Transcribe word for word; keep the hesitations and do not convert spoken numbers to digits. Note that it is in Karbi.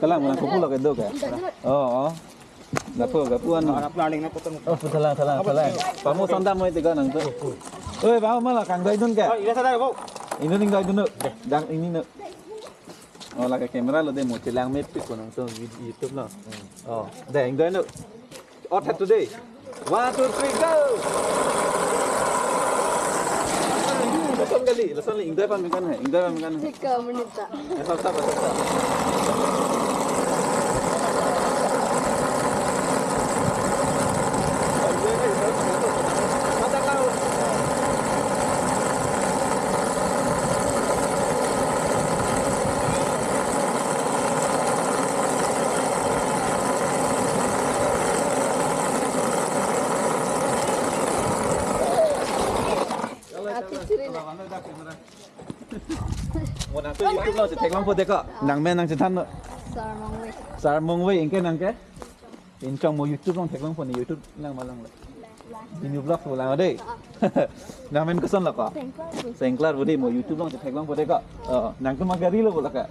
Kalang mana kupu lake do ke? Oh, oh. Lapu, lapu anu. Anak paling na potong. Oh, puthalang, thalang, thalang. Pamu sandam mo itiga nangtum. Oi, bang, mala kangdai dun ke? Oh, ila sadar, bo. Inut ingdai dun. Dang ini nu. Oh, lake camera lo de mo chelang mepik ko nangtum vid-, YouTube lo. Oh, de ingdai nu. Out today. One, two, three, go. Lason kali, lason kali. Ingdai pamingkan hai, ingdai pamingkan hai. Tiga menit ta. Ya, sab, sab, sab, sab. Mo nangtum YouTube along chetheklongpo dei ko. Nangmen nangchethan non. Sarmongve. Sarmongve, anke nang ke? Inchong mo YouTube along theklongpo ne, YouTube lang ma lang lo. Binu Vlogs pu lang dei. Nangmen koson lo ko? Sengklar pu. Sengklar pu dei, mo YouTube along chetheklongpo dei ko. Oh, nangtum ma gari lo pu lo ka.